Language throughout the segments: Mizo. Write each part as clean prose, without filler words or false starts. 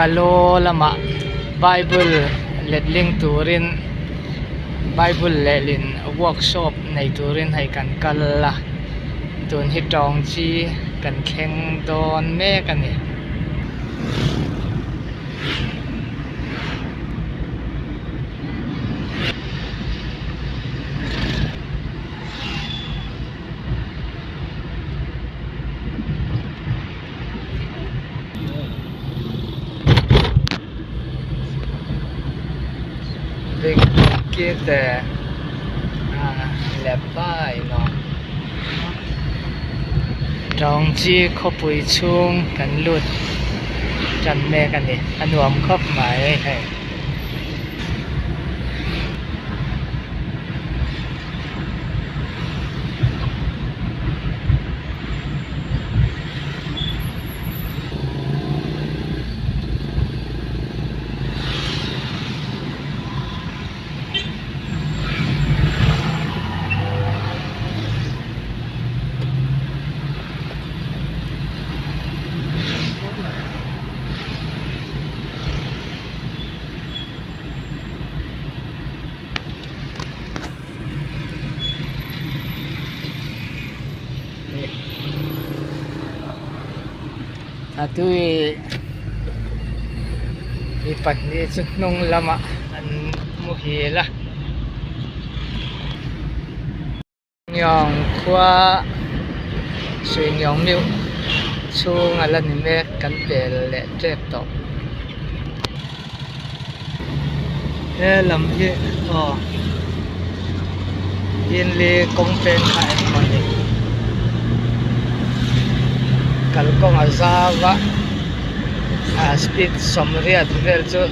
Kalaw lamah bible letling turin bible lehlin workshop nei turin hei kan kal a tun hi tawng chi kan thleng dawn mek a ni. Tawngchi khawpui chhung kan lut tan mek a ni a nuam khawp mai hei. A tui mi pahnih chu hnung lamah an muhil a. Niawng khua sui niawng meuh chhung a la ni mek kan pel leh tep tawh. He lam hi aw Inli kawng peng kha engemaw ni kalkawng a zau a ah speed sawmriat vel chu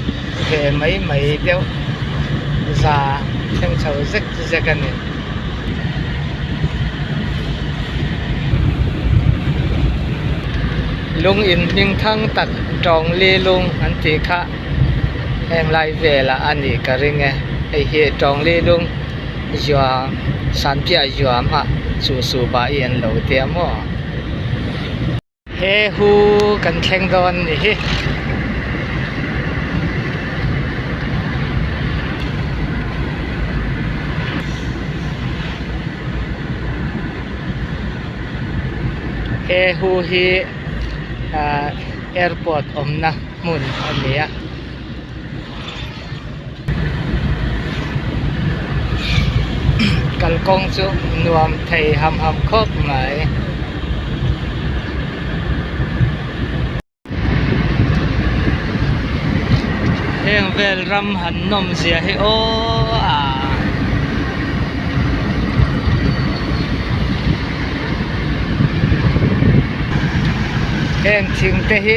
ve mai mai deuh za thleng chho zek zek a ni. Lung in hming thang tak tawng li lung an tih kha heng lai velah a nih ka ring e hei hi tawng li lung zua sanpiah zuam ah chu su bah i an lo tia maw. He hu kan thleng dawn ni hi. He hu hi ah airport awmna hmun a ni a. Kalkawng chu nuam thei ham ham khawp mai. Heng vel ram han nawm zia hi aw a. Heng thing te hi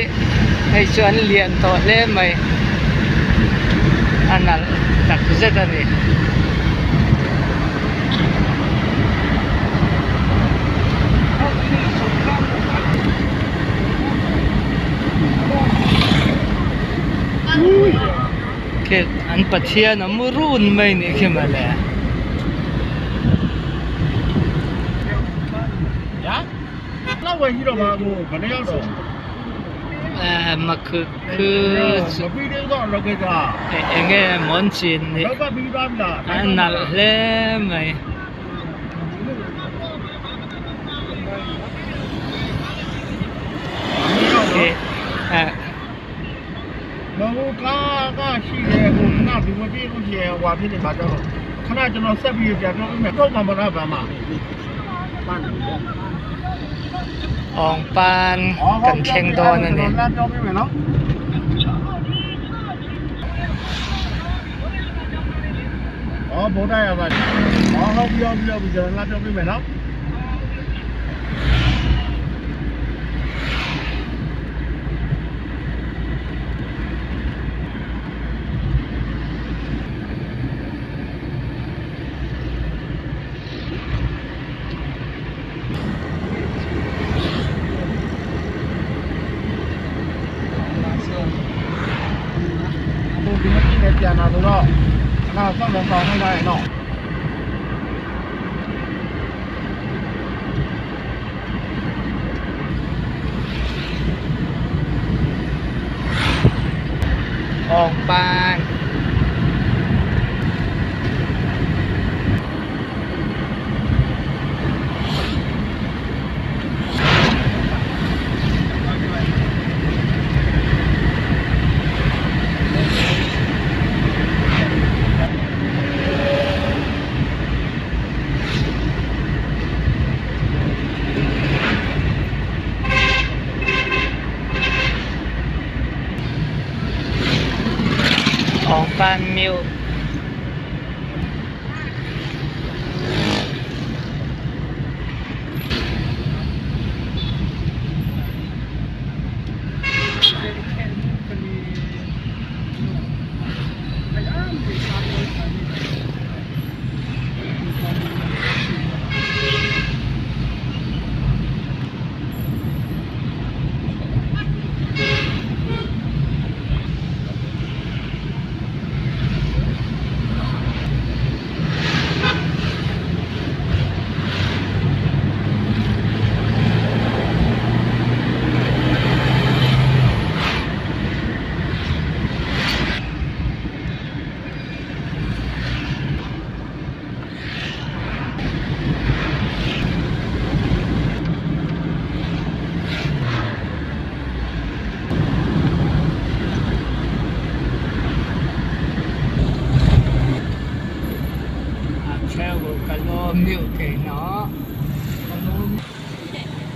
hei chu an lian tawh hle mai a nalh tak zet a ni. An pathian a mu run mai nih khi mawle. Eng nge mawn chin ni a nalh hle mai. Awng pan kan thleng dawn a ni. Awngpan. Awngpan milk.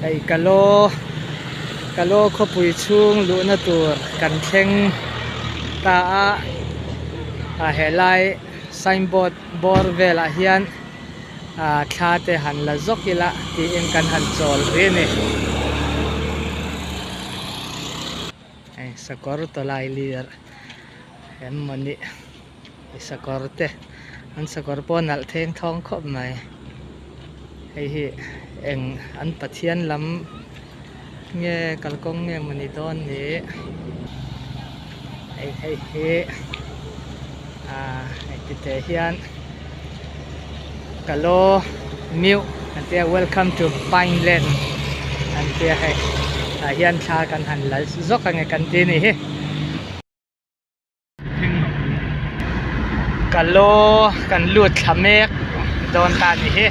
Hei Kalaw Kalaw khawpui chhung luhna tur kan thleng ta a ah helai signboard bawr velah hian ah thla te han la zawk ila tiin kan han chawl rih a ni. Hei sakawr tawlai lir em mawni sakawr te an sakawr pawh a nalh theng thawng khawp mai hei hi eng an pathian lam nge kalkawng nge mawni dawn ni hei hei hi ah hei ti teh hian Kalaw Miuh an tia welcome to Pineland an tia hei tah hian thla kan han la zawk ange kan ti ni hi. Kalaw kan lut thla mek dawn ta ni hi.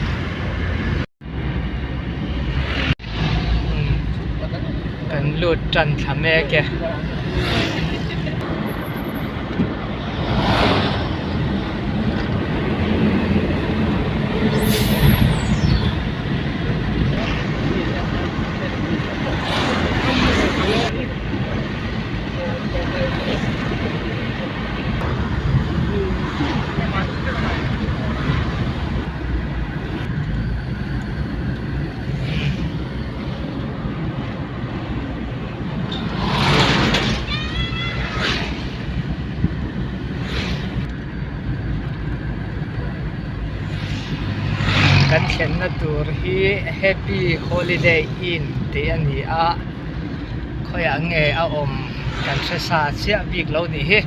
Kan lut tan thla mek e. Kan thlenna tur hi Happy Holiday Inn tih a ni a khawiah nge a awm kan hre sa chiah bik lo nih hi.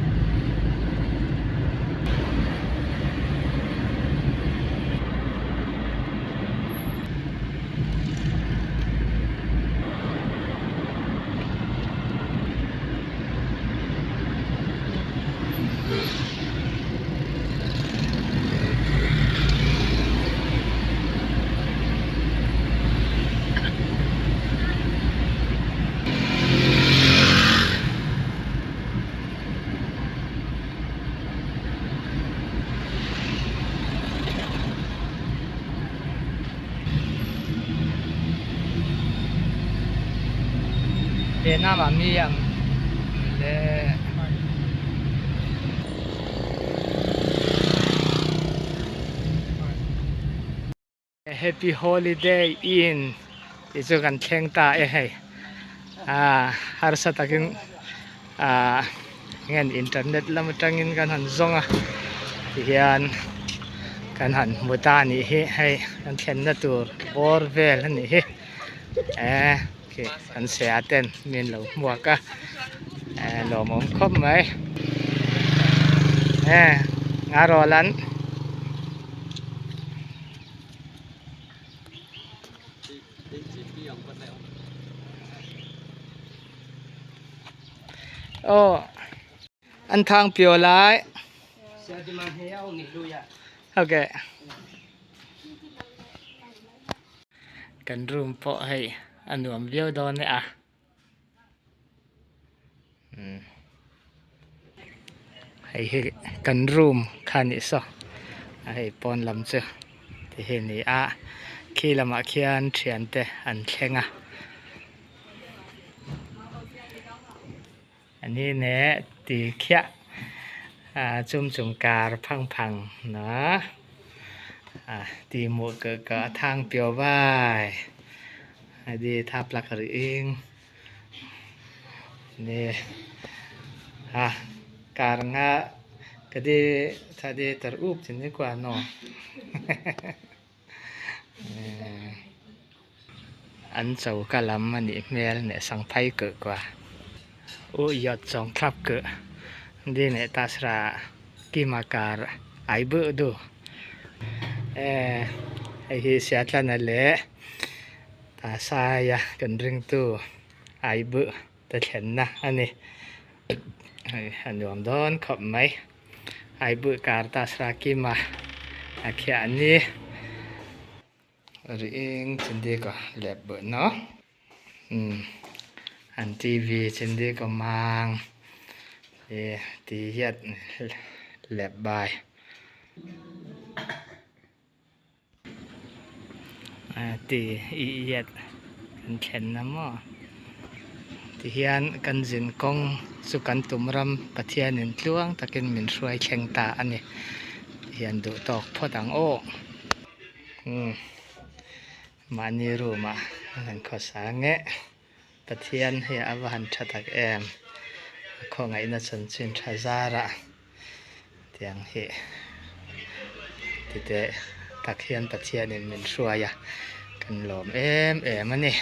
Vietnam ah mi ang le Happy Holiday Inn tih chu kan thleng ta e hei ah harsa takin ah ngen internet lam atangin kan han zawng a tihian kan han hmu ta a nih hi hei kan thlenna tur bawr vel a nih hi eh khi kan seh ten min lo hmuak a eh lawmawm khawp mai eh ngarawh lan. Aw An thang pio lai. Ok. Kan room pawh hei a nuam viau dawn e a. Hei hi kan room kha a nih saw a hei pawn lam chu ti hi a ni a khi lamah khian thian te an thleng a a ni ne ti khiah ah chum chung kar phang phang na ah ti hmuh kah kah a thang piau vai a di thap lak rih ing. Ni ha kar nga ka di tha di tar up chin ni kwa no an choka lam a nih hmel neh sangphai keh kwa u yot chawng thlap keh di neh tasra kima kar ai buh du e hei hi siatlana leh. Ta saia kan ringtu ai buh te thlenna a ni. Hei a nuam dawn khawp mai. Ai buh kar ta sra kima a khiah a ni. Ri eng chindi ka lep buh no. Umm an TV chindi ka mang e ti hiat lep bai. Ti i iat kan thlen na maw tihian kan zin kawng chu kan tum ram Pathianin tluang takin min hruai thleng ta a ni tihian duh tawk phawt ang aw umm mahni room ah kan khawsa nge Pathian hi a va han tha tak em a khawngaihna chanchin tha zarah tiang hi titeh tak hian Pathianin min hruai a kan lawm em em a ni.